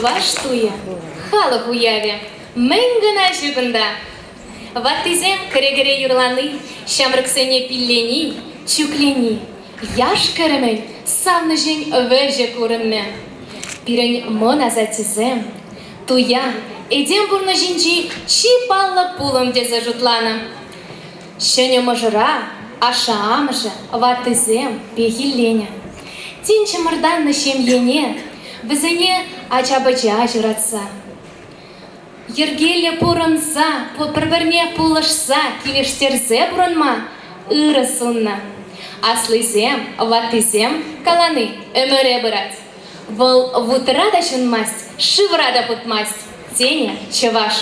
Чӑваш туйӗ, халӑх уявӗ. Мӗн кӑна ҫук унта! Ваттисем кӗре-кӗре юрлани, ҫамрӑксене пиллени, чӳклени, яш-кӗрӗмӗн савнӑҫӗн вӗҫӗ курӑнмӗ. Пирӗн мӑн асаттесем туя этем пурнӑҫӗнчи чи паллӑ пулӑм тесе шутланӑ. Ҫӗнӗ мӑшӑра ашшӗ-амӑшӗ, ваттисем пехилленӗ. Тин чӑмӑртаннӑ ҫемьене вӗсене ача-пӑча ҫуратса, йӗркеллӗ пурӑнса, пӗр-пӗрне пулӑшса, килӗштерсе пурӑнма ырӑ суннӑ. Аслисем, ваттисем калани ӗмӗре пырать. Вӑл вутра та ҫунмасть, шывра та путмасть, тенӗ чӑваш.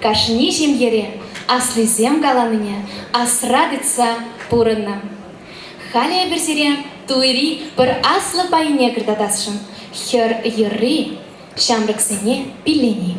Кашни ҫемьере аслисем каланине асра тытса пурӑннӑ. Халӗ эпир сире туйри пӗр аслӑ пайне кӑтартасшӑн: хӗр йӗрри ҫамрӑксене пиллени.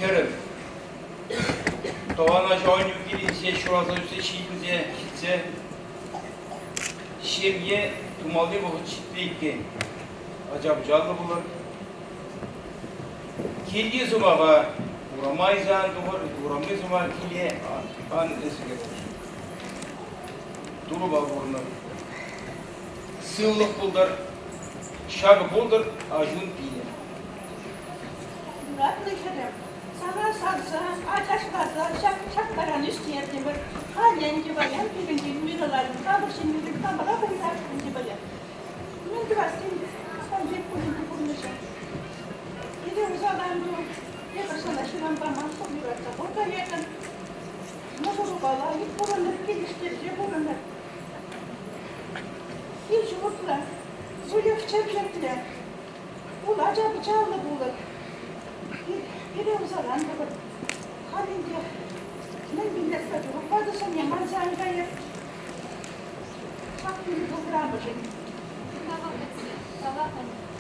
Хӗрӗм, тӑван ача килӗнче ҫуралса ӳссе ҫитӗнсе ҫитсе ҫемье тумалли вӑхӑт ҫитнӗ иккен. Ача-пӑчаллӑ пулӑр. Килти сӑмаха урама илсе ан тухӑр, урамри сӑмах киле ан илсе кӗрӗр. Турӑпа пурӑнӑр. Сывлӑх пултӑр, ҫакӑ пултӑр аҫун пилӗ. Юратнӑ хӗрӗм, сана сарса, ачашласа ҫак ҫак таран ӳстертӗмӗр. Халь ӗнтӗ паян пирӗнтен уйрӑлать. Хамӑр ҫемьерен хамӑра пӑхса ӗнтӗ паян. Мӗн тӑвас тен, сан пек пулин пурнӑҫа. Пире усал ан ту, эпӗ сана ҫыран паман, хӑв юратса пур каятӑн. Мӑшӑрупа лайӑх пурӑнӑр, килӗштерсе пурӑнӑр. Кил-ҫуртлӑ, выльӑх-чӗрлӗхлӗ, ул ача-пӑчаллӑ пулӑр. Пире усал ан тӑвӑр. Халь ӗнтӗ мӗн пиллессе тӑвӑп ватӑсене манса ан кайӑр. Ҫак пирӗн пултӑр амӑшӗн. Тавах, атте, тавах, анне.